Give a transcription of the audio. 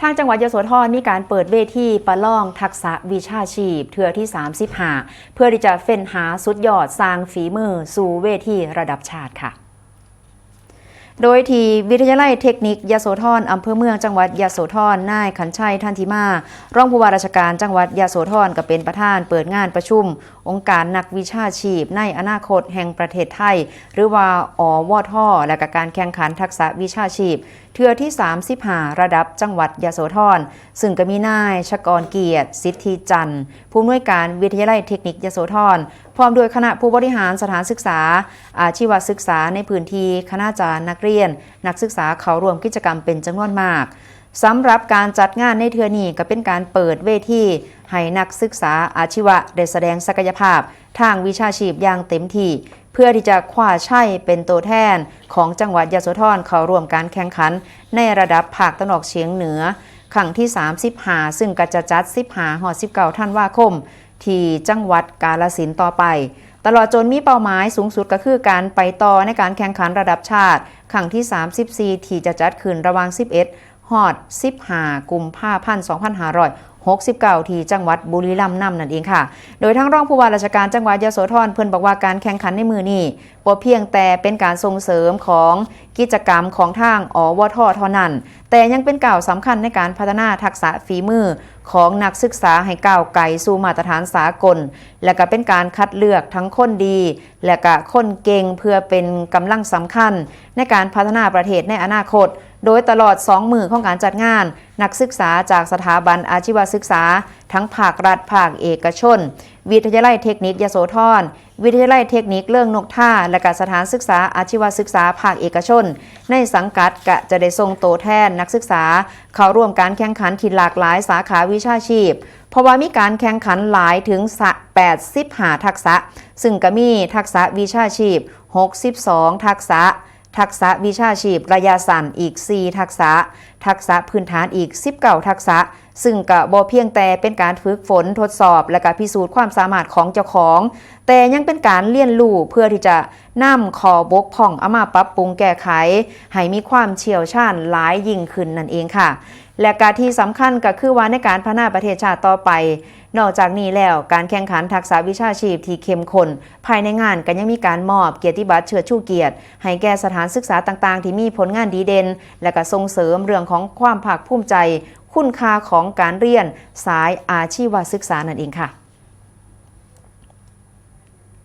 ທາງຈັງຫວັດຍະໂສທອນມີການເປີດເວທີປະລອງທັກສະວິຊາຊີບເທື່ອທີສາມສິບຫ້າ ເພື່ອທີ່ຈະເຟ້ນຫາສຸດຍອດຊ່າງຝີມືສູ່ເວທີລະດັບຊາດຄ່ະ. ໂດຍທີ່ວິທະຍາໄລເທັກນິກຍະໂສທອນ ອຳເພີເມືອງ ຈັງຫວັດຍະໂສທອນ, ນາຍ ຂັນໄຊ ທັນທິມາ ຮອງຜູ້ວ່າລາຊະການຈັງຫວັດຍະໂສທອນ ກໍເປັນປະທານເປີດງານປະຊຸມອົງການນັກວິຊາຊີບໃນອະນາຄົດແຫ່ງປະເທດໄທ ຫຼືວ່າ ອວທ ແລະ ກະການແຂ່ງຂັນທັກສະວິຊາຊີບ ເທື່ອທີສາມສິບຫ້າ ລະດັບຈັງຫວັດຍະໂສທອນ, ຊຶ່ງກໍມີນາຍ ຊະກອນກຽດ ສິດທິຈັນ ຜູ້ອຳນວຍການວິທະຍາໄລເທັກນິກຍະໂສທອນ ພ້ອມດ້ວຍຄະນະຜູ້ບໍລິຫານສະຖານສຶກສາ ອາຊີວະສຶກສາໃນພື້ນທີ່, ຄະນະອາຈານ, ນັກຮຽນ, ນັກສຶກສາເຂົ້າຮ່ວມກິດຈະກຳເປັນຈຳນວນມາກ. ສຳລັບການຈັດງານໃນເທື່ອນີ້ ກໍເປັນການເປີດເວທີໃຫ້ນັກສຶກສາອາຊີວະໄດ້ສະແດງສັກກະຍະພາບທາງວິຊາຊີບຢ່າງເຕັມທີ່ ເພື່ອທີ່ຈະຄວ້າໄຊເປັນໂຕແທນຂອງຈັງຫວັດຍະໂສທອນເຂົ້າຮ່ວມການແຂ່ງຂັນໃນລະດັບພາກຕາເວັນອອກສຽງເໜືອ ຄັ້ງທີສາມສິບຫ້າ ຊຶ່ງກໍຈະຈັດສິບຫ້າຮອດສິບເກົ້າທັນວາຄົມ ທີ່ຈັງຫວັດກາລະສິນຕໍ່ໄປ, ຕະຫຼອດຈົນມີເປົ້າໝາຍສູງສຸດກໍຄືການໄປຕໍ່ໃນການແຂ່ງຂັນລະດັບຊາດຄັ້ງທີສາມສິບສີ່ ທີ່ຈະຈັດຂຶ້ນລະຫວ່າງສິບເອັດ ຮອດສິບຫ້າ ກຸມພາພັນ ສອງພັນຫ້າຮ້ອຍຫົກສິບເກົ້າ ທີ່ຈັງຫວັດບຸຣີລຳນຳນັ້ນເອງຄ່ະ. ໂດຍທາງຮອງຜູ້ວ່າລາຊະການຈັງຫວັດຍະໂສທອນ ເພິ່ນບອກວ່າການແຂ່ງຂັນໃນມື້ນີ້ບໍ່ພຽງແຕ່ເປັນການສົ່ງເສີມຂອງກິດຈະກຳຂອງທາງ ອວທ ເທົ່ານັ້ນ, ແຕ່ຍັງເປັນກ້າວສຳຄັນໃນການພັດທະນາທັກສະຝີມືຂອງນັກສຶກສາໃຫ້ກ້າວໄກສູ່ມາດຕະຖານສາກົນ ແລະ ກະເປັນການຄັດເລືອກທັງຄົນດີ ແລະ ກະຄົນເກັ່ງ ເພື່ອເປັນກຳລັງສຳຄັນໃນການພັດທະນາປະເທດໃນອະນາຄົດ. ໂດຍຕະຫຼອດສອງມື້ຂອງການຈັດງານ, ນັກສຶກສາຈາກສະຖາບັນອາຊີວະສຶກສາ ທັງພາກລັດ, ພາກເອກະຊົນ, ວິທະຍາໄລເທັກນິກຍະໂສທອນ, ວິທະຍາໄລເທັກນິກເລີງນົກທາ ແລະ ກະສະຖານສຶກສາອາຊີວະສຶກສາພາກເອກະຊົນໃນສັງກັດ ກະຈະໄດ້ສົ່ງໂຕແທນນັກສຶກສາເຂົ້າຮ່ວມການແຂ່ງຂັນທີ່ຫຼາກຫຼາຍສາຂາວິຊາຊີບ, ເພາະວ່າມີການແຂ່ງຂັນຫຼາຍເຖິງ ສະ ແປດສິບຫ້າທັກສະ, ຊຶ່ງກະມີທັກສະວິຊາຊີບ ຫົກສິບສອງທັກສະ, ທັກສະວິຊາຊີບໄລຍະສັ້ນອີກສີ່ທັກສະ, ທັກສະພື້ນຖານອີກສິບເກົ້າທັກສະ, ຊຶ່ງກະບໍ່ພຽງແຕ່ເປັນການຝຶກຝົນທົດສອບ ແລະ ກະພິສູດຄວາມສາມາດຂອງເຈົ້າຂອງ, ແຕ່ຍັງເປັນການຮຽນຮູ້ເພື່ອທີ່ຈະນຳຂໍ້ບົກຜ່ອງເອົາມາປັບປຸງແກ້ໄຂໃຫ້ມີຄວາມຊ່ຽວຊານຫຼາຍຍິ່ງຂຶ້ນນັ້ນເອງຄ່ະ. ແລະ ກະທີ່ສຳຄັນກໍຄືວ່າໃນການພັດທະນາປະເທດຊາດຕໍ່ໄປ, ນອກຈາກນີ້ແລ້ວ, ການແຂ່ງຂັນທັກສະວິຊາຊີບທີ່ເຂັ້ມຂຸ້ນ ພາຍໃນງານກໍຍັງມີການມອບກຽດຕິບັດເຊີດຊູກຽດໃຫ້ແກ່ສະຖານສຶກສາຕ່າງໆທີ່ມີຜົນງານດີເດັ່ນ ແລະ ກະສົ່ງເສີມເລື່ອງຂອງຄວາມພາກພູມໃຈ ຄຸນຄ່າຂອງການຮຽນສາຍອາຊີວະສຶກສານັ້ນເອງຄ່ະ.